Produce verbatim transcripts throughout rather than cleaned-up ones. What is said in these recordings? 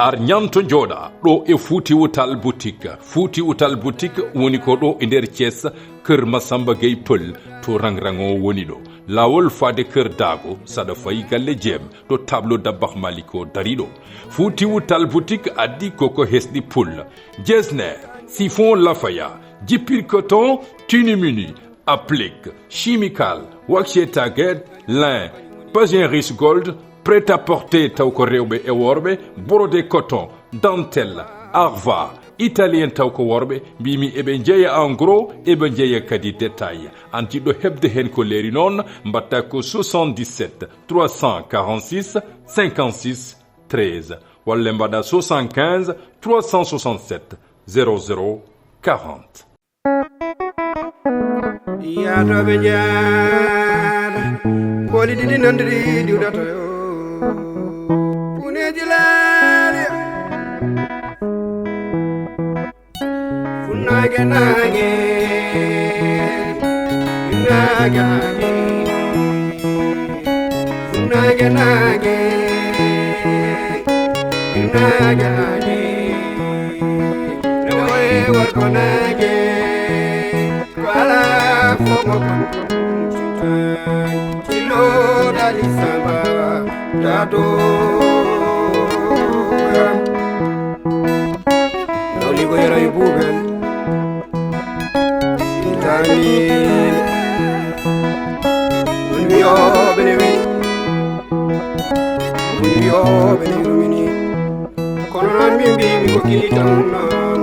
Ar ñanto jooɗa ɗo e Fuuti Wutal Boutique. Fuuti Wutal Boutique woni ko ɗo e nder Thiès, Kër Massamba Gueye Pël, to rang-rang o woni ɗo. Laawol faade Kër Daago, saɗa fayi galle Jeem, ɗo tableau Dabbaax Malik o dari ɗo. Fuuti Wutal Boutique addi koko hesɗi pul. Jesner, chiffon lafaya, jippir coton, tenue mini, applique, chimical, waxé target, lin, pageris gold, prêt-à-porter taw ko rewɓe e worɓe, brodé coton, dentelle, arva, italien taw ko worɓe, mbimi eɓe jeeya en gros, eɓe jeeya kadi détail. An jiɗɗo heɓde hen ko leeri noon, mbatta ko soixante-dix-sept trois cent quarante-six cinquante-six treize, walla mbaɗa soixante-quinze trois cent soixante-sept zéro zéro quarante. Yaatooɓe njaada, booli ɗiɗi nandiri diwdata yo. Puneeji laali. Funnaage naage, naage naage. Funnaage naage, naage naage. Rewo e worgo naage. Ko alaa fof mo kon kon. Tilo dali samba. Daado. Nawligo yero e buubel. Itani. Won wiyooɓe ne wi. Won wiyooɓe ne rumini. Kono noon min mbimi ko gili tan noon.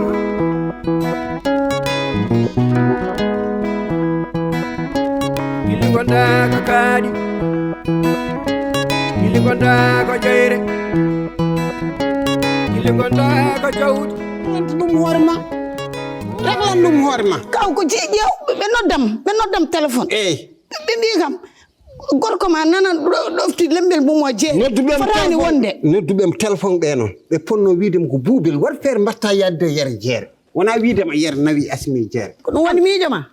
Gili gonda ko kaaɗi. Gili gonda ko jeyre. Gili gonda ko jawdi. Renta ɗum hoore ma. Raglan ɗum hoore ma. Kaw ko jeeƴi ɓe noddam, ɓe noddam téléphone. Eyi. Ɓe mbi kam, gorko ma nana ɗo-, ɗofti lembel mum o jee. Noddu ɓe fotaani téléphone. Wonde. Noddu ɓe téléphone ɓe noon. Ɓe ponno wiide mo ko buubel, waɗ feere mbatta yadde yere jeere. Wona wiide ma yere nawi asmi jeere. Ko ɗum woni miijo ma?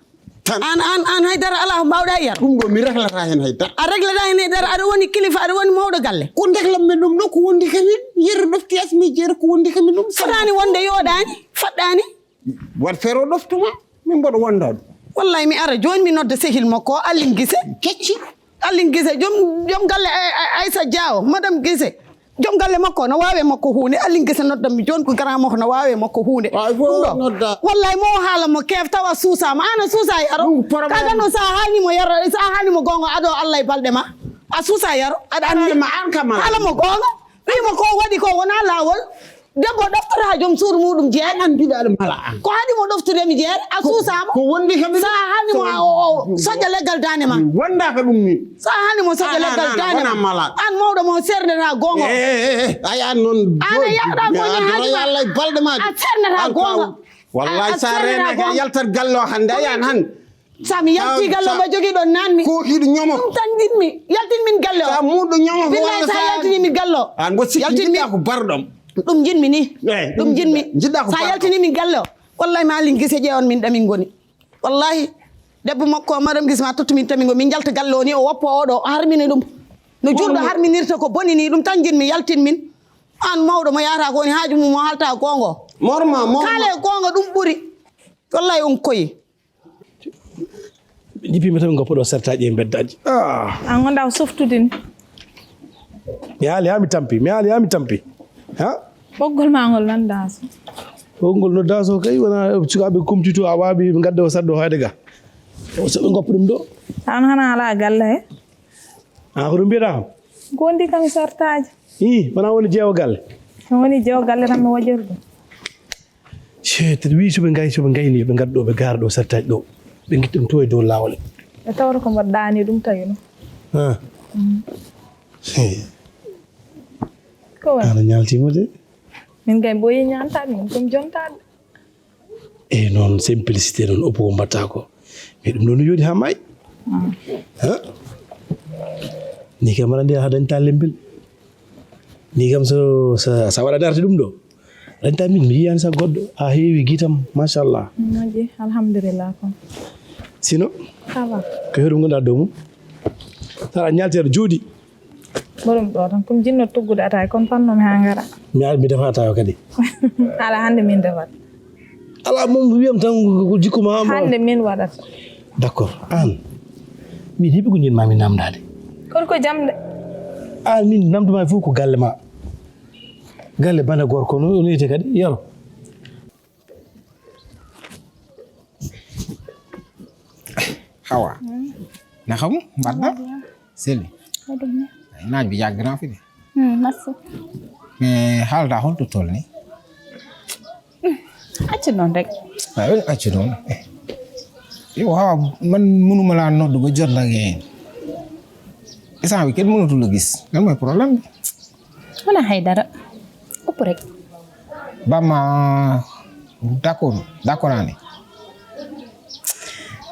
Tan. An, an, an hay dara alaa ko mbawɗa e yero. Ɗum ɗo mi reglata hen hay dara. A reglata hen hay dara, aɗa woni kilifa, aɗa woni mawɗo galle. Ko ndeklam men ɗum ɗo ko wondi kamin, yere ɗofti asmi jeere ko wondi kamin ɗum. Fotaani wonde yooɗaani, faɗɗaani. Waɗ feere o ɗoftuma, min mboɗo wonda ɗum. Wallahi mi ara jooni mi nodda sehil makko o Alin Gise. Kecci. Alin Gise, joom, joom galle Ay-, Ay-, Aysa Dia o, madame Gise. Joom galle makko o no waawi e makko huunde. Alin Gise nodda mi jooni ko grand makko no waawi e makko huunde. Ay, fof ɗum ɗo. Nodda. Wallahi mo o haala mo keef tawa suusaama. Aan a suusaa e aro. Ɗum problème. Kaga no sa haalni mo yaro, sa haalni mo goonga ado Allah e balɗe ma. A suusaa e aro. Aɗa anndi. Problème an kam ala. Haala mo goonga. Wi mo ko waɗi ko wona laawol. Debbo ɗoftora joom suudu muɗum jeere. An mbiɗa ɗum mala an. Ko haɗi mo ɗoftude mi jeere, a suusaama. Ko wondi kam sa hani mo o, o soƴa leggal dande ma. Wonda ko ɗum ni. Sa hani mo soƴa leggal dande ma. An mawɗo mo sernata gonga. Eh, eh, eh, ay an noon. An a yahata ko ni haaju ma. Allah e balɗe ma. A sernata gonga. Wallahi sa renaka yaltat gallo hande ay an han. Sa mi yalti gallo mo jogi ɗon nan mi. Ko hiɗo ñomo. Ɗum tan jinmi. Yaltin min gallo. Sa muɗo ñomo. Billahi sa yaltini min gallo. An bo sikki jiɗɗa ko barɗom. Ɗum jinmi ni. Eh, ɗum jinmi. Jiɗɗa ko sa barɗom. Yaltini min gallo. Wallahi ma Alin Gise ƴeewan min ɗamin ngoni. Wallahi debbo makko madame Gise ma tottu min tamin ngoni. Min jalta gallo ni o woppo oɗo harmini ɗum. No julɗo harminirta ko boni ni ɗum tan jinmi yaltin min. An mawɗo mo yahata ko woni haaju mum o halta gongo. Morma, morma. Kale gongo ɗum ɓuri. Wallahi on koyi. Ɓe jippima tan ɓe goppa ɗo sertaji e beddaji. Ah. An gonda ko softude ni. Mi haali ha mi tampi, mi haali ha mi tampi. Ha? Ɓoggol ma ngol nan daso. Ɓoggol no daso kay wona sukaɓe kumtito a waɓi ɓe gadda o saddo haade ga. O so ɓe goppa ɗum ɗo. Tan hana ala galle he. A ko ɗum mbiɗa kam? Gondi kam e sartaji. I, wona woni jeewo galle? Woni jeewo galle tan mi wajori ɗum. Ceetat wi soɓe gay soɓe gayni ɓe gadda ɗo ɓe gara ɗo sartaji ɗo ɓe guittum to e dow lawol. E tawata ko mbaɗa ɗani ɗum tawi no. Ha. Ko woni ana ñaltimo de. Min gay boyi ñantade min ɗum jontade. E noon simplicité noon oppo mbatta ko mais ɗum ɗo no yooɗi ha maayi. Ha. Ni kam aɗa andi a dañta lembel. Ni kam so sa waɗa darde ɗum ɗo. Renta min mi yiyani sa goɗɗo a heewi gitam machallah. Moƴƴi alhamdulillah kon. Sino. Sava. Ko heɗum gonɗa dow mum. Sara ñalti aɗa jooɗi. Borom ɗo tan, ko mi jinno tuggude ataaya, kono fannomi haa ngara. Mi ari, mi defa ataaya kadi. Ala, hannde min defat. Ala, moom wiyam tan ko jikku ma. Hannde min waɗata. D'accord. Aan, min heɓi ko njiɗ-maa mi namdaade. Kono ko jam de. Aan, min namduma fof ko galle ma. Galle bana gorko no, no wiyete kadi, Yero. Hawa. Naka mum? Mbaɗɗa? Selli. Naaj bi yàgg naa fi de. Hmm, merci. Mais haalda holto tolni? Accu noon rek. Ay, accu noon. Eh. Yo, Hawa, man mënuma laa noddu ba jot la ngeen. Instant bi kenn mënatul a gis. Lan mooy problème bi? Wona hay dara. Upp rek. Bamma d'accord, d'accord ani.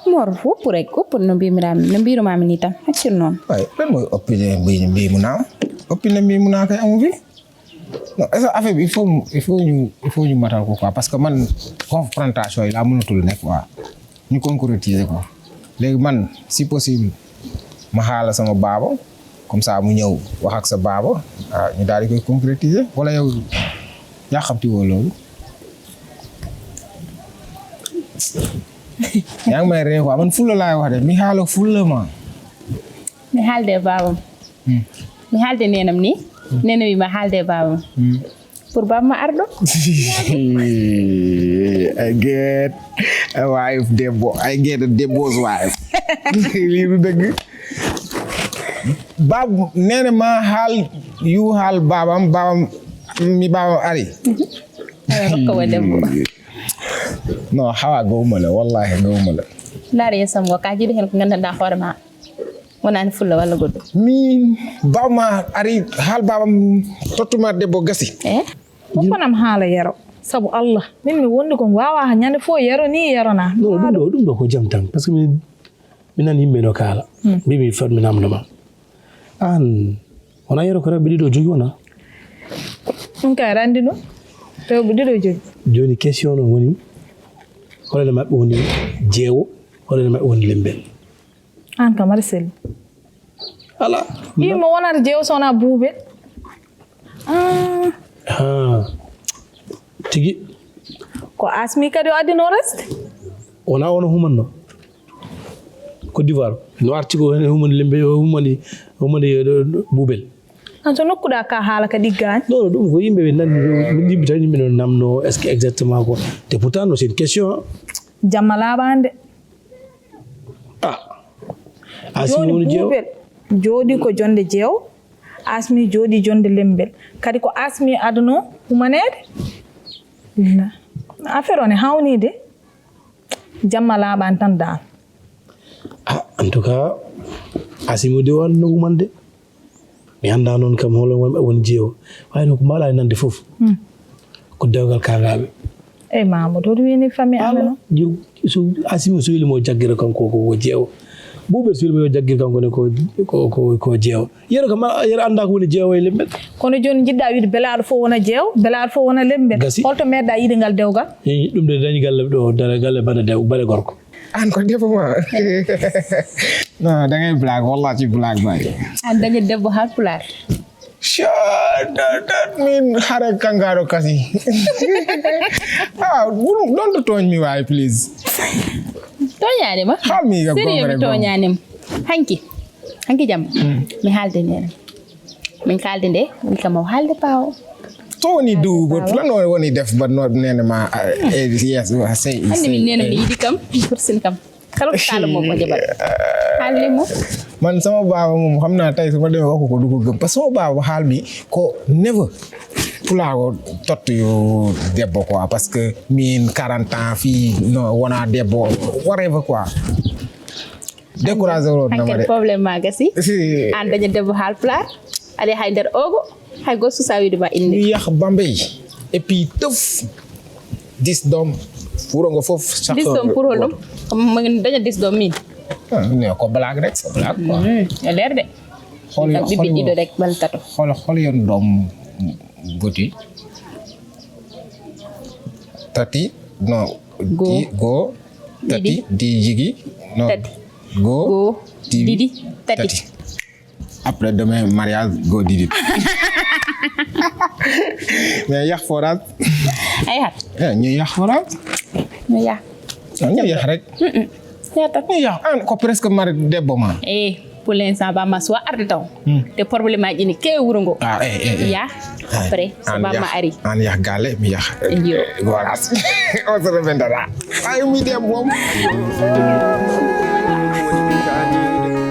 Mor, upp rek, upp no mbimiram, no mbirumami ni tan. Accir noon. Ay, lan mooy oppi ne mbi, mbimu naa? Oppi ne mbimu naa kay amu fi. Non, est-ce que affaire bi, il faut mu, il faut ñu, il faut ñu matal ko quoi, parce que man confrontation yi laa mënatul nekk quoi. Ñu concrétiser ko. Léegi man, si possible, ma xaala sama baaba, comme ça mu ñëw wax ak sa baaba, ah, ñu daal di koy concrétiser. Wala yow yaa xamti woo loolu? Yaa ngi may ree quoi, man fulla laay wax de, mi xaala fulla ma. Mi haalde e baabam. Hmm. Mi haalde nenam ni. Nenam wi ma haalde e baabam. Hmm. Pour baaba ma arɗo. I get a wife debbo. I get a debbo's wife. Lii du dëgg. Baab, nee na ma xaal, yu xaal baabam, baabam, mi baabam ari. Ay, rokko wa debbo. Non, Hawa, gawma la, wallahi gawma la. Ndaar yeesam ngo, ka jiiɗi heen ko nganndanɗaa hoore ma. Wonaani fulla walla goɗɗum. Min baaba ma ari, xaal baabam tottuma debbo gasi. Eh? Ko konam haala Yero. Sabu Allah, min mi wondi ko mi waawaa ñande fof Yero ni Yero na. Non, ɗum ɗo, ɗum ɗo ko jam tan. Parce que min, mi nani yimɓe no kaala. Hmm. Mbimi fat mi namdo ma. Aan, wona Yero ko rewɓe ɗiɗo jogi wona? Ɗum kay aɗa anndi ɗum. Rewɓe ɗiɗo jogi. Jooni question o woni, hol e maɓɓe woni jeewo, hol e maɓɓe woni lembel? Aan kam aɗa selli. Ala. Ɓii mo wonata jeewo so wonaa buubel. Ah. Ah. Tigi. Ko Asmi kadi o addi no reste? Wona ono humanno. Côte d'Ivoire. No arti ko hen humani lembe, humani, humani, eh, ɗo, ɗo, buubel. An so nokkuɗa ka haala ka ɗiggaani? Non, non, ɗum ko yimɓe ɓe nanndi ɗo, min yimɓe tan yimɓe no namno, est-ce que exactement ko? Te pourtant, no, c'est une question, hein. Jamma laaɓaande. Ah. Asmi jooni woni jeewo? Buubel jooɗi ko jonde jeewo, Asmi jooɗi jonde lembel. Kadi ko Asmi adano humaneede? Na. Affaire o ne hawni de. Jamma laaɓaani tan dal. Ah, en tout cas, Asimi o de o anndu no humande. Mi anndaa noon kam hol won, won jeewo. Waawi noon ko mbaɗaa e nande fof. Hmm. Ko dewgal kangaaɓe. Eyi, Mamadou, hoto wiyni famille amen o? Yo, so Asimi so weli mo jaggira kanko ko, ko jeewo. Buuɓe so weli mo yo jaggir kanko ne ko, ko, ko, ko jeewo. Yero kam, Yero anndaa ko woni jeewo e lembel. Kono jooni njiɗɗaa wiide belaaɗo fof wona jeewo, belaaɗo fof wona lembel. Gasi. Holto meeɗɗaa yiide ngal dewgal? Eyi, ɗum de dañi galle ɗo, dara galle bana dew-, bana gorko. Aan ko debbo ma. Non, da ngay blague, wallahi ci blague bay. Aan daña debbo haalpulaar. Sure, that, that mean hara kangaro kasi. Ah, don't, don't tooñ mi waay, please. Tooñaani ma. Haalmi ga sérieux, mi tooñaani ma. Hanki. Hanki jam. Hmm. Mi haalde nena. Min kaalde nde, min kam o haalde paawo. To woni du, lan woni def ba no nena ma, eh, yes, wa sey. Andi min nena mi yidi kam, kursin kam. Kala ko kaala mo ko jaɓat. Haalni mo. Man sama baaba moom xam naa tey su ma demee wax ko du ko gëm, parce que sama baaba xaal mi ko never pulaago tottu yo debbo quoi, parce que min quarante ans fii no wona debbo, whatever quoi. Découragé wonno ma de. Problème ma gasi. Si. Aan daña debbo haalpulaar, aɗa hay nder ogo, hay gooto suusaa wiide ma innde. Mi yah Bambey. Et puis tëf, dix doom, wuro ngo fof, chaque dix doom pour holɗum? Mo daña dix doom min? Ah, ne ko blague rek, ko blague quoi. Mm, e leer de. Hol, kam ɓiɓɓe hol, ɗiɗo rek, walla tato. Hol, hol yon doom goti? Tati, no, go. Di, go, tati, ɗiɗi. Di jigi, no, tati. Go, go, di, ɗiɗi, tati. Tati. Après demain, mariage, go did it. Mais yah forage. Ay hat. Eh, ñu yah forage. Mi yah. Ñu yah rek. Yata. Ñu yah. An ko presque mari debbo ma. Eh, pour l'instant ba ma so arde taw. Te problème aji ni ke wuro ngo. Ah, eh, eh, eh. Ya. Après so An ba ma yah. Ari. An yah gale, mi yah. Yo. Voilà. On se reviendra. Ay mi debbo.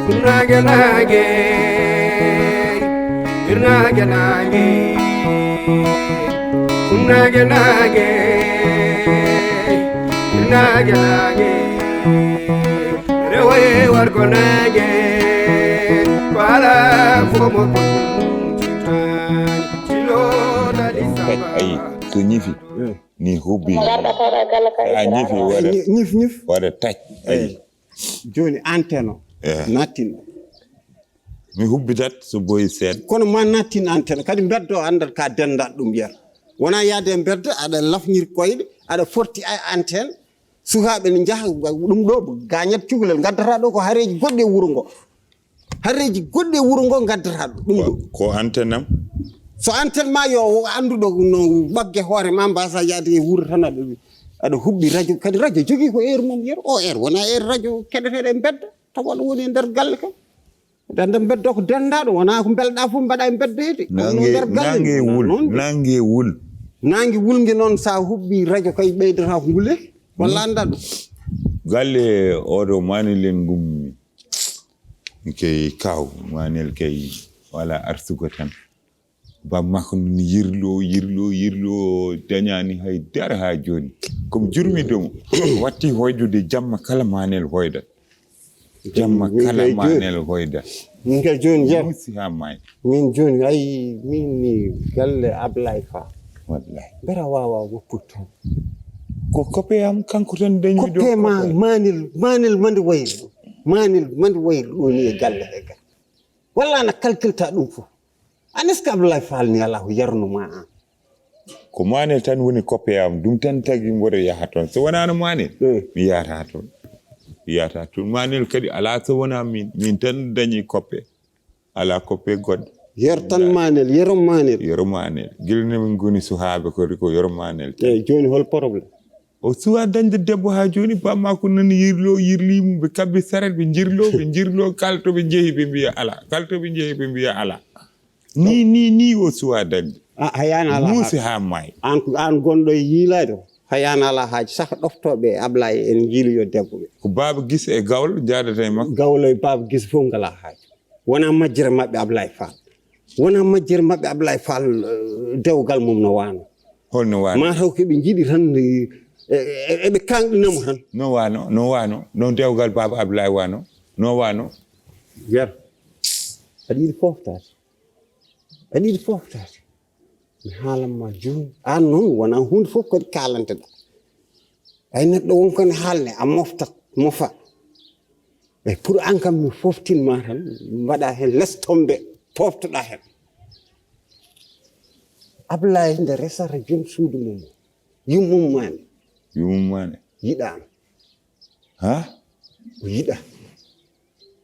Nage nage, nage nage, nage nage, nage nage. Rewe warko nage, para fomo. Ayi, to ñifi ni hubbi a ñifi waɗa ñif ñif waɗa tac. Ayi. Joni antenne o Eh. nattinɗo. Mi hubbitat so boyi seeɗa. Kono ma nattin antenne kadi mbeddo andat ka dendat ɗum yer. Wona yaade e mbedda aɗa lafñir koyɗe aɗa forti a antenne. Sukaaɓe ne njaha ɗum ɗo gañat cukalel ngaddata ɗo ko hareji goɗɗi e wuro ngo. Hareji goɗɗi e wuro ngo ngaddata ɗum ɗo. Ko antenne am. So antenne ma yo annduɗo no ɓagge hoore ma mbasa yaade e wuuro tan aɗa aɗa huɓɓi radio kadi radio jogii ko heure mum yer o heure wona heure radio keɗeteɗe e mbedda tawa aɗa woni e nder galle kam. Dande mbedda ko dendaɗo wona ko mbelɗa fof mbaɗa e mbedda hede. Kono Nange nder galle nange wona wul noon de. Nange wul. Nange wulnge noon sa huɓɓi radio kay ɓeydata ko ngule walla anda ɗum. Galle oɗo manel en gummi. Kay kaw manel kay wala arsugo tan. Bammakko ni yirlo yirlo yirlo dañani hay dara ha joni. Komi jurmiɗo mo. Watti hoydude jamma kala manel hoydat. Jamma kala manel hoydat. Min kay joni yer Musi ha may. Min joni ay min ni galle Ablaye Fall. Wallahi. Mbera wawa woppude toon. Ko koppe am kanko tan dañi ɗo. Koppe ma manel manel mande wayri manel mande wayri ɗo ni e galle he galle. Walla ana calculta ɗum fof. An est ce que Ablaye Fall ni ala ko yarnuma an? Ko manel tan woni koppe am ɗum tan tagi mboɗo yaha toon so wonano manel. Mm. Mi yahata toon. Mi yahata toon manel kadi ala so wona min min tan dañi koppe. Ala koppe goɗɗe. Yer tan manel yero manel. Yero manel gila ne min goni suhaaɓe kadi ko yero manel tan. Eyyi joni hol problème? O suwa dañde debbo ha joni bammakko nani yirlo yirli mum ɓe kabbi saret ɓe jirlo ɓe jirlo kala to ɓe jeehi ɓe mbiya ala kala to ɓe jeehi ɓe mbiya ala. Ni ni ni o suwa dañde. A hayana ala Muusi haaju. Ha maayi. An an gonɗo e yiilaade o hayana ala haaju saka ɗoftoɓe Ablaye en jiiloyo debbo ɓe. Ko baaba gis e gawlo jaadata e makko. Gawlo e baaba gis fof ngala haaju. Wona majjere maɓɓe Ablaye Fall. Wona majjere maɓɓe Ablaye Fall eh, dewgal mum no wano. Holno wano? Ma taw koɓe jiiɗi tan eh, eh, eɓe kanɗinamo tan. No wano no wano no dewgal baaba Ablaye wano no wano. Yer aɗa yiɗi foftade? Aɗa yiɗi foftade? Mi haalanma joni an noon wona hunde fof kadi kalanteɗa. Ay neɗɗo won kone haalne a moftat mofa. E pour an kam mi foftinma tan mbaɗa hen lestombe poftoɗa hen. Ablaye nde resata joom suudu mum o yummum mane. Yummum mane. Yiɗano. Ha? O yiɗa.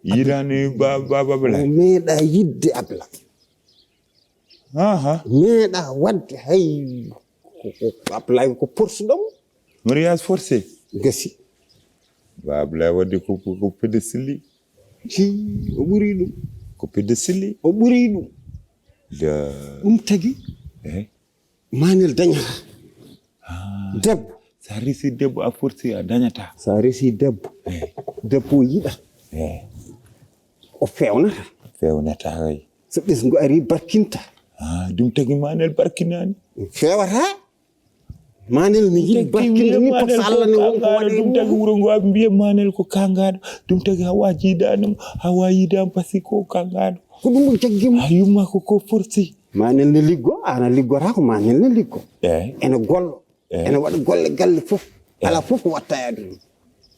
Yiɗani baba O Ablaye. Meeɗa yidde Ablaye. Aha. Meeɗa wadde hay ko- ko- ko Ablaye ko porsuɗomo. Mariage forcé. Gasi. Baba Ablaye wadde ko ko pédophile. Ci o ɓuri ɗum. Ko pédophile. O ɓuri ɗum. Da. Ɗum tagi Eh. manel dañata. Debbo. Sa resi debbo a forcé a dañata. Sa resi debbo. Eh. Debbo o yiɗa. Eh. O fewnata. Fewnata hay. So ɓesngu ari barkinta. Ah, ɗum tagi manel barkinani. Fewata. Manel mi yiɗi barkinta ni par ce que Allah ne won ko waɗe Ɗum tagi wuro ngo aɓe mbiya manel ko kangaɗo. Ɗum tagi hawa jiidanimo hawa yiidama par ce que ko kangaɗo. Ko ɗum ɗum taggimo. A yumma ko ko forti. Manel ne liggo ana liggota ko manel ne liggo. Eyyi. Ene gollo. Ene waɗa golle galle fof. Ala fof ko watta e aduna.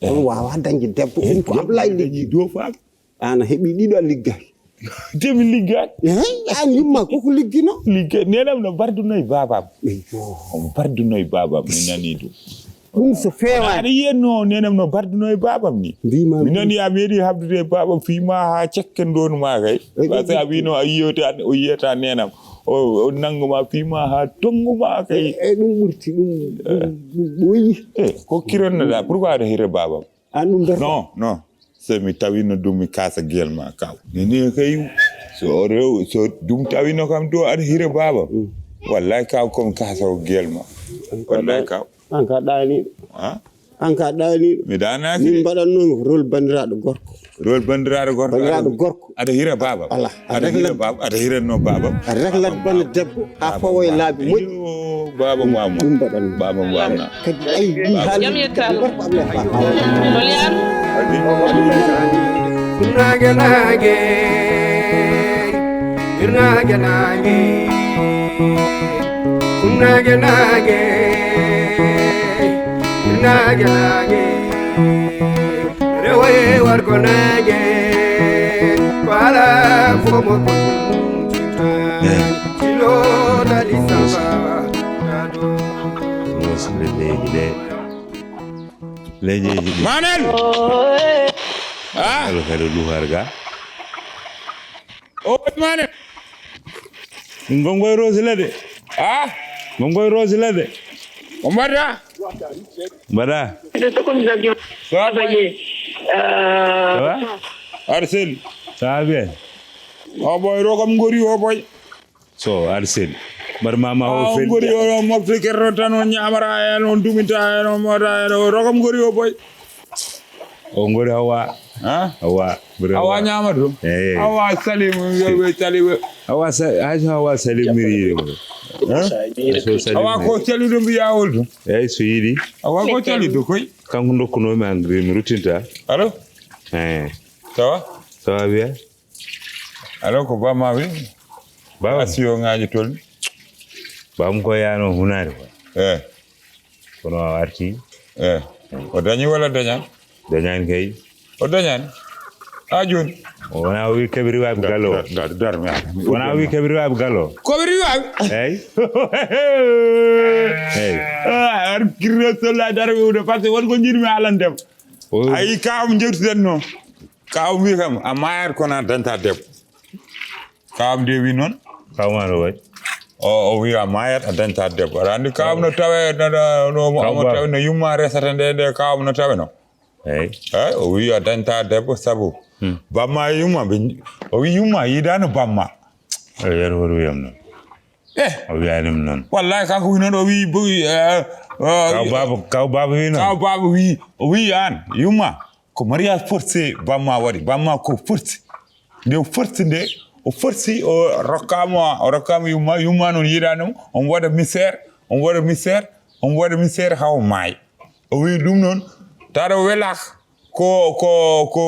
Ɗum wawa dañde debbo ɗum ko Ablaye liggi. Dofaɓe. An a heɓi ɗiɗo a liggaaki. Demi liggaaki. Eyi an yumma koko liggino. Ligga nenam no bardunoy babam. Eyyo. Omo bardunoy babam mi nani ɗum. Ɗum so feewaani. Aɗa yiyatno nenam no barduno e babam ni. Mbima mi nani a meeɗi habdude e babam fii ma haa cekke ndonu ma kay. Parce que a wino a yiyata o yiyata nenam. O o nangu ma fii ma haa tongu ma kay. E ɗum ɓurti ɗum ɗum ɓoyi. Eh, ko kiranno da pourquoi aɗa hira babam? An ɗum berta. Non, non. So mi tawino ɗum mi kasa gel ma kaw. Nene kay so o rew so ɗum tawino kam to aɗa hira babam. Wallahi kaw komi kasa o gel ma. Wallahi kaw. An ka ɗaaniɗo. Ha? An ka ɗaaniɗo. Mi ɗaanaki. Min mbaɗannomi rôle bandiraɗo gorko. Rôle bandiraɗo gorko. Bandiraɗo gorko. Aɗa hira babam. Ala. Aɗa hira babam. Aɗa hiranno babam. A rehlat bana debbo ha fawo e laabi moƴƴi. Yo babam wamma. Ɗum mbaɗanno. Babam wamna. Kadi ay ɗi haali. Jam yettal. Gorko Ablaye Fall. Tolyan. Hirnaange naange, hirnaange naange, hirnaange naange, hirnaange naange. Rewoye warko naange, ko alaa fof mo bontinta. Tilo dali samba, tado. Muslim leydi de. Leñeeji ɗi. Manel! Ah! Kala kala luhar ga. O woni Manel. Ngongoy Rose lede. Ah! Ngongoy Rose lede. Ko mbaɗa? Mbaɗa? Ça va? Arsène. Ça va bien? O boy ro kam ngori o boy. So arsel mbar mama o fel. Ngori o mofte kerro tan on ñamara en on duminta en on mota en o rogam ngori o boy. O ngori hawa. Ha? Hawa. Hawa ñama dum. Eh. Hawa salim yo be salim. Hawa sa haji hawa salim miri. Ha? So salim. Hawa ko salim dum biya wol dum. Eh so yidi. Hawa ko salim do koy. Kanko dokkuno mi angri mi rutinta. Allo? Eh. Ça va? Ça va bien. Alors ko bamma wi baba asiyoŋaaji tolni. Bam ko yano hunare ko. Eh. Kono o arti. Eh. O dañi wala dañan? Dañan kay. O dañan. Ha joni. Wona wi kabiri wabi galo. Wona wi kabiri wabi galo. Kabiri wabi. Hey. Hey. Ah, ar kirre solla dar wi de parce que won ko jirmi alandem. Ay kam jewtiden no. Kaaw wi kam a mayat kono a dañta debbo. Kaaw de wi noon. Kaaw ma no waɗi? O o wi a mayat a dañta debbo aɗa anndi kaaw no tawe no omo tawe no yumma resata nde nde kaaw no tawe no. Eyyi. Eyyi o wi a dañta debbo sabu bamma e yumma ɓe o wi yumma yiidano bamma. Eyyi yeru hoto wiyam noon. Eh. O wiyaani ɗum noon. Wallahi kanko wi noon o wi boy. Eh, eh, kaw baaba kaw baaba wi noon. Kaw baaba wi o wi aan yumma ko mariage forcé bamma waɗi bamma ko forcé nde o forcé nde o forcé o rokkama o rokkama yumma yumma noon yiɗanimo omo waɗa misère omo waɗa misère omo waɗa misère hawa maayi o wi ɗum noon taɗa o welaka ko ko ko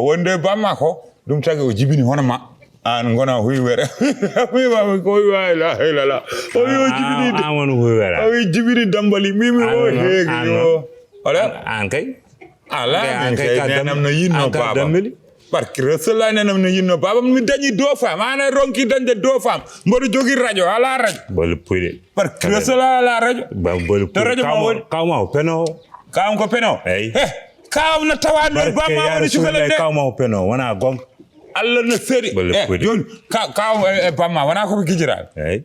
wonde bamma ko ɗum tagi o jibini hono ma an gona huywere huywama ko huywa la ilala o wi o jibini an woni huywere o wi jibini dambali mimi o heegi yo oɗa an kay ala an kay nenam no yinno baba barki rasulullah nenam no yinno baba mi dañi deux femmes ana ronki dañde deux femmes mboɗo jogui radio ala radio bol puyɗe barki rasulullah ala radio bol puyɗe radio ma woni kawma o peno kawam ko peno eyyi Kaaw na tawa no bamma woni cukalel de. Kaaw ma o peno wona gonga. Allah no seeri. Eh, joni kaaw e bamma wona ko ɓe gijiraɓe. Eyyi.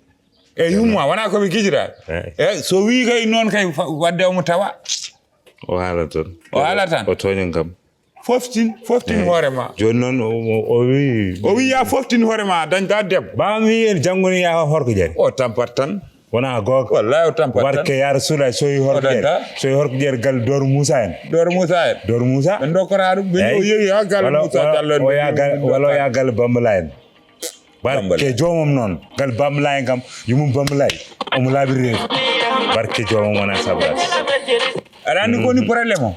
E yumma wona ko ɓe gijiraɓe. Eyyi. E so wi kay noon kay wadde omo tawa. O haala tan. O haala tan. O tooñan kam. Foftin, foftin hoore ma. Joni noon o wi. O wi ya foftin hoore ma dañta debbo. Bamma wi en janngo ni ya horko jari. O tampat tan. Wona goonga. Wallahi o tampat tan. Barke ya Rasulaay so yi horko jeer. So yi horko jeer gal Dooru Muusa en. Dooru Muusa en. Dooru Muusa. Ɓe ndokkora ɗum ɓe o yehi ha gal Muusa Jallo en. Wala o ya gal Bambala en. Barke joomam noon. Gal Bambala en kam yumum Bambala en. Omo laaɓiri reedu. Barke joomam wona sabras. Aɗa anndi ko woni problème o.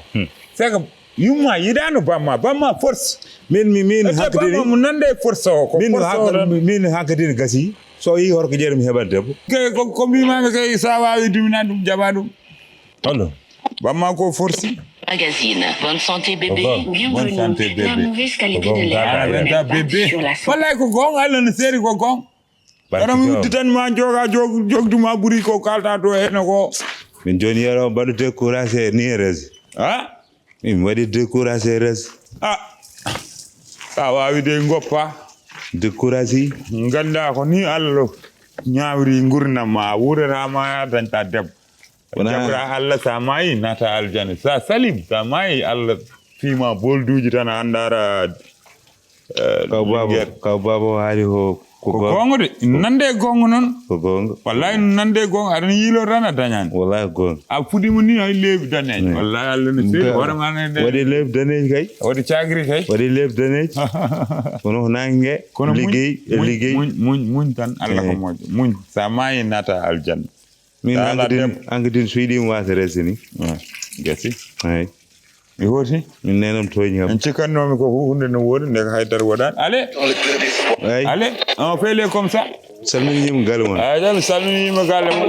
C'est que Yumma yiɗano bamma bamma force. Min mi min hankadini. Bamma mo nande force o ko. Min hankadini gasi. So yi horko jeere mi heɓat debbo. Ke ko ko mbimami kay sa wawi dumina ɗum jaɓa ɗum. Allo. Bamma ko force. Magazine. Bonne santé bébé. Bienvenue. La mauvaise qualité de l'air n'impacte pas sur la santé. Wallahi ko gonga Allah no seeri ko gonga. Kono mi udditan ma joga jogdu ma ɓuri ko kalta to heno ko. Min jooni yero mbaɗu découragé ni e resi. Ah? Min mbaɗi découragé resi. Ah. Sa wawi de goppa. Découragé. Ganda ko ni Allah ñawri gurdam ma, a wuurata ma, a dañta debbo. Wona jabra Allah, sa maayi nata aljanna. Sa salim, sa maayi Allah fima bolduji tan a andara. Eh, kaw baba, kaw baba o haali ko ko gonga de. Nande gonga non. Ko gonga. Wallahi nande gonga, aɗa yiilo tan a dañani. Wallahi gonga. A fudima ni ay leebi daneji. Wallahi Allah ne seedi hoore ma ne de. Waɗi leebi daneji kay. Waɗi cagri kay. Waɗi leebi daneji. Kono ko nange. Kono muñ, liggey e muñ, liggey. Muñ, muñ, muñ tan Allah ko moƴƴo. Muñ, sa maayi nata aljanna. Min hankadin, hankadin so yiɗi mi wasa resi ni. Gasi. Ay. Mi hooti. Min nenam tooñi kam. En cikkannoomi ko hu-, hunde no woodi, nde ko haydara waɗaani. Allez. Ay. Allez. On fait les comme ça. Salminii yimɓe galle mon. Ay, dan salminii yimɓe galle mon.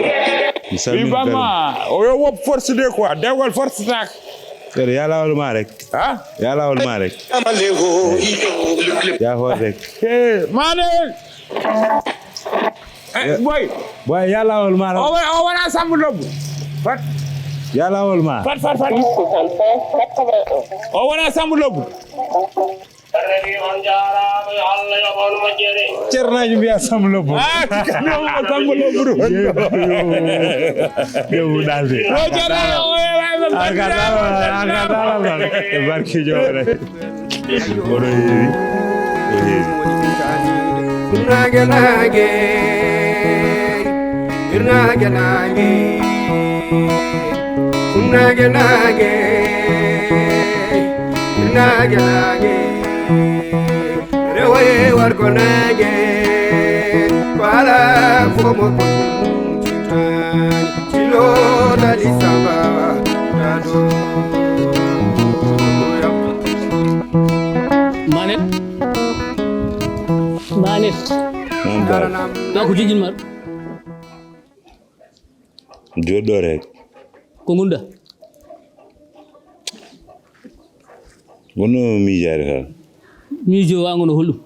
Mi salmini galle. Bamma, o yo wop force de quoi. Dewgal force tak. Yoro, ya lawol ma rek. Ha? Ya lawol ma rek. Ya hoot rek. Eh, mane. Eh, boy. Boy, ya lawol ma. O wa-, o wona Sambu Lobbu. Fat. Ya lawol ma. Fat, fat, fat. O wona Sambu Lobbu. Ceernaaji mbiya Sambu Lobbu. Ah, Sambu Lobbu ɗum. Yo dalde. O jarama, o jarama. Barki jowre. Oɗo heewi, o heewi. Naage naage, naage naage, naage naage, naage naage. Rewoye warko naage, ko ala fof mo. Manet. Manet. Ɗa ko jejin ma ɗo? Joɗɗo rek. Ko gonɗa? Wonno miijaade tan. Miijo wa ngono holɗum?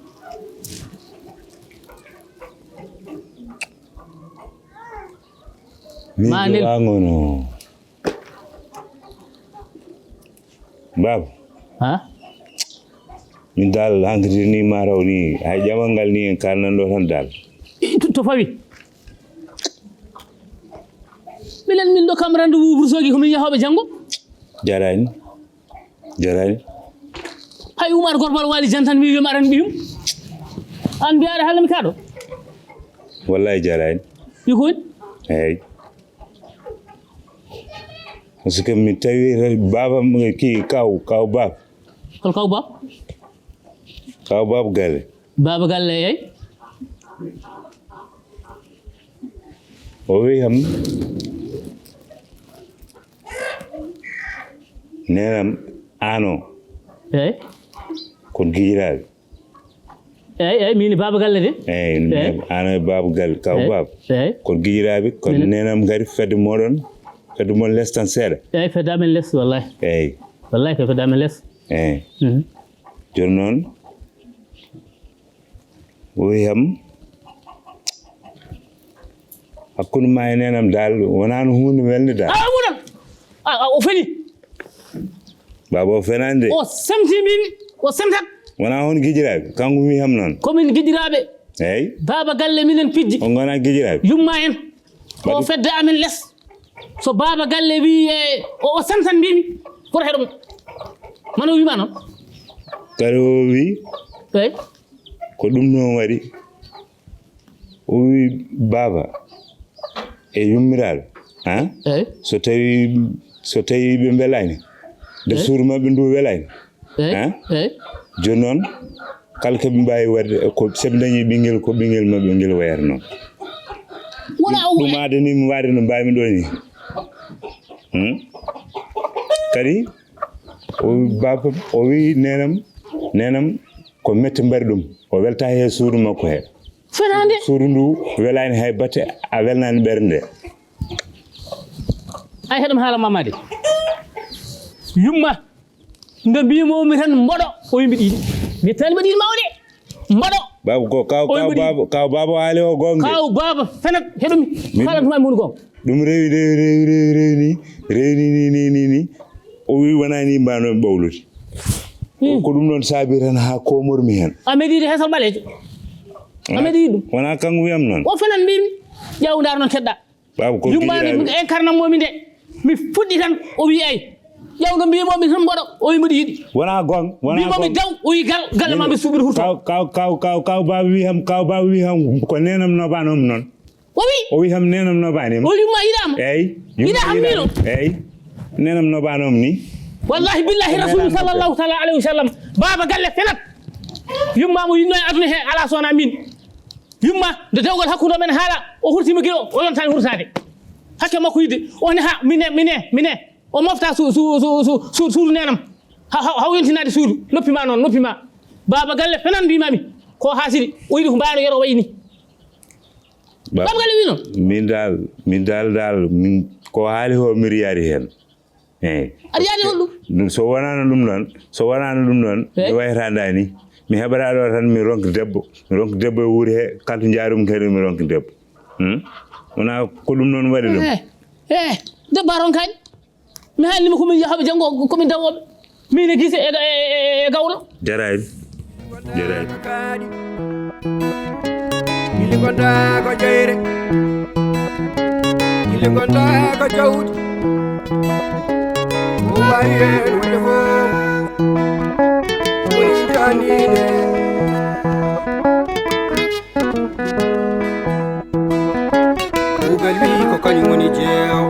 Miijo wa ngono. Baaba. Ha? Min dal hankadi ni ma raw ni. Hay ƴamal ngal ni en kalnan ɗo tan dal. To, to fawi? Minen min ɗo kam rendez-vous Wourossogui ko min yahooɓe janngo. Jarani. Jarani. Hay Oumar Gorbal Wali Dieng tan mi wiima aran ɓiyum. An mbiyaɗa haalami kaɗo. Wallahi jarani. Ɓikkoy? Eyyi. Parce que mi tawi baaba ki kaw, kaw baaba. Hol kaw baaba? Kaw baaba galle. Baaba galle, eyyi. O wi kam, nenam ano. Eyyi. Kon gijiraɓe. Eyyi, eyyi, min baaba galle de. Eyyi, eyyi. Ano e baaba galle, kaw baaba. Eyyi. Kon gijiraɓe, kon nenam kadi fedde moɗon, fedde mon les tan seeɗa. Eyyi, fedde amen les, wallahi. Eyyi. Wallahi ko fedde amen les. Eyyi. Mhm. Jooni noon, o wi kam, hakkunde ma e nenam dal, wonano hunde welde dal. Ah, wonam. Ah, ah, o feni. Baaba o fenani de. O semti mbimi, o semtat. Wona on gijiraɓe, kanko wi kam noon. Komin gijiraɓe. Eyyi. Baaba galle minen pijji. On gona gijiraɓe. Yumma en. Ko fedde amen les. So baaba galle wi, e, o, o santan mbimi. Koto heɗo mum. Mano wima noon. Kadi o wi. Eyyi. Ko ɗum noon waɗi. O wi baaba e yummiraaɗo, ha? Eyyi. So tawi, so tawi ɓe mbelaani, nde suudu maɓɓe ndu welaani, eyyi, ha? Eyyi. Jooni noon, kala ko ɓe mbaawi waɗde, ko so ɓe ndañi ɓinngel, ko ɓinngel maɓɓe ngel wayata noon. Wona o ɗum aade ni mi waade no mbaawmi ɗo ni. Hmm? Kadi, o wi baaba, o wi nenam, nenam, ko mette mbaɗi ɗum. O welta he suudu makko he. Fenaande. Suudu ndu welaani hay batte, a welnaani ɓernde. Ay, heɗum haala Mamadi. Yumma, nde mbimomi tan mboɗo, o yimɓe ɗiɗi. Mi tani mbaɗi ma o de. Mboɗo. Baaba ko kaw, kaw baaba, kaw baaba haali o gonga. Kaw baaba fenat, heɗum haalatuma e mun gonga. Ɗum rewi, rewi, rewi, rewi, rewi ni, rewi ni, ni, ni, ni, ni. O wi wona ni mbano ɓawlude. Hmm. Ko ɗum noon saabi tan haa komormi heen. A meɗiiɗo hesal ɓaleejo. A meɗiiɗo. Wona kanko wiyam noon. O fenan mbimi. Ƴeew ndaar noon keɗɗa. Baaba ko yummaani giɗiraaɓe. Incarnat momi nde. Mi fuɗɗi tan o wi ay. Ƴeew no mbimomi tan mboɗo. O wi mboɗo yiɗi. Wona goonga, wona goonga. Mbimomi daw o wi gal, galle ma ɓe suuɓiri hurto. Kaw, kaw, kaw, kaw, kaw baaba wi ham, kaw baaba wi ham ko nenam no banomi noon. O wi. O wi ham nenam no bani. O yumma yiɗama. Eyyi. Yiɗa ham wino. Eyyi. Nenam no banomi ni. Wallahi billahi rasul sallallahu taala alayhi wa sallam. Baaba galle fenat. Yumma mo yinno e aduna he ala sona min. Yumma nde dewgal hakkude men haala o hurtima gila o yontani hurtade. Hakke makko yidde o ne ha mine mine mine. O mofta su su su su su suudu nenam. Ha ha haw yontinade suudu noppi ma noon noppi ma. Baaba galle fenan mbimami ko hasiri o yiɗi ko mbayano yero wayni. Baaba galle wino. Min dal min dal dal min ko haali ho mbiɗa yaadi heen. Eyyi. Aɗa yaadi hol ɗum? Ɗum so wonaano ɗum noon so wonaano ɗum noon mi wayata nda ni. Mi heɓata ɗo tan mi ronka debbo mi ronka debbo e wuuri he kala to njaarumi kadi mi ronka debbo. Hmm? Wona ko ɗum noon waɗi ɗum. Eh, eh, debbo a ronkani. Mi haalnima komin yahooɓe janngo komin dawooɓe. Min e gise e, e, e, e gawlo. Jaraani. Jaraani. Gilli gonda ko jeyre. Gilli gonda ko jawdi. Ko wawi hen wonde fof. Woni sutani ne. Kuugal wi ko kañum woni jeewo.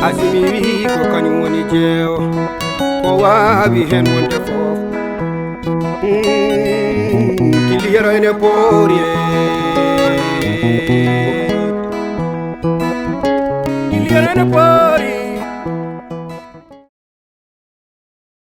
Asimi wi ko kañum woni jeewo. Ko waawi heen wonde fof. Kili yero ene poori e. Kili yero ene poori.